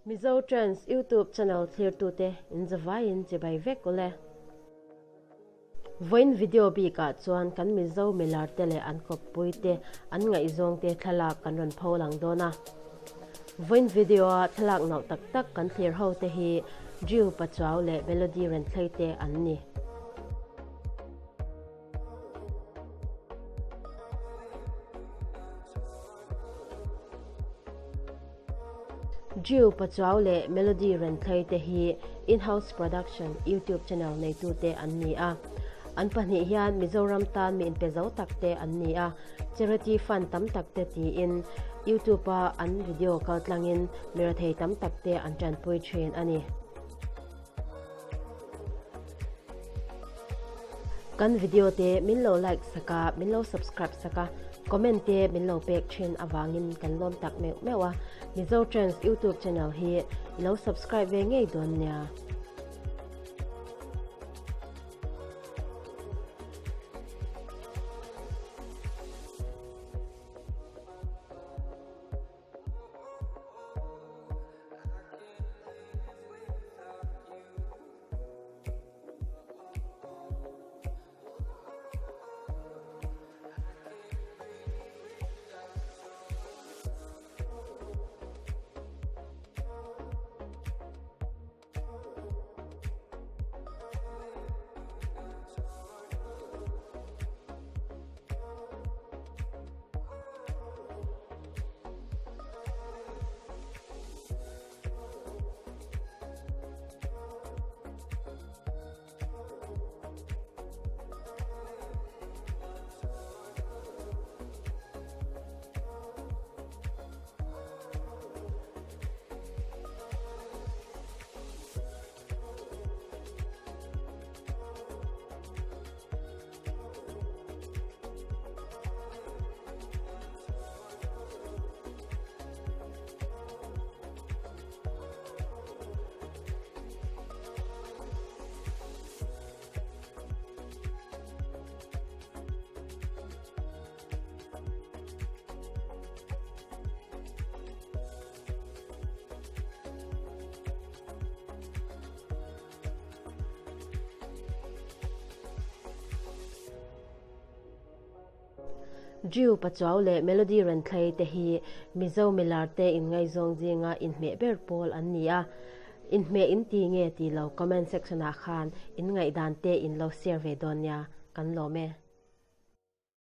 Mizo Trends YouTube channel thlirtute in zavaiin chibai vek ule. Vawiin video bikah chuan kan Mizo milarte leh an kawppuite an ngaihzawngte thlalak kan rawn pho lang dawn a. Vawiin video-a thlalak nauh tak tak kan thlir ho te hi Drew Pachuau leh Melody Renthlei te an ni. Drew Pachuau leh Melody Renthlei te hi In-House Production YouTube channel neitute an ni a. An pahnih hian Mizoram tan mi inpe zo tak te an ni a, charity fund tam tak te tiin YouTube-a an video kaltlangin mirathei tam tak te an tanpui thin a ni. Kan video te min lo like sak a, min lo subscribe sak a, comment te min lo pek thin avangin kan lawm tak meuh meuh a. Mizo Trends YouTube channel hi i lo subscribe ve ngei dawn nia. Drew Pachuau leh Melody Renthlei te hi Mizo milar te inngaizawng zinga inhmeh ber pawl an ni a. Inhmeh in ti nge tih lo comment section ah khan inngaihdan te in lo share ve dawn nia. Kan lawm e.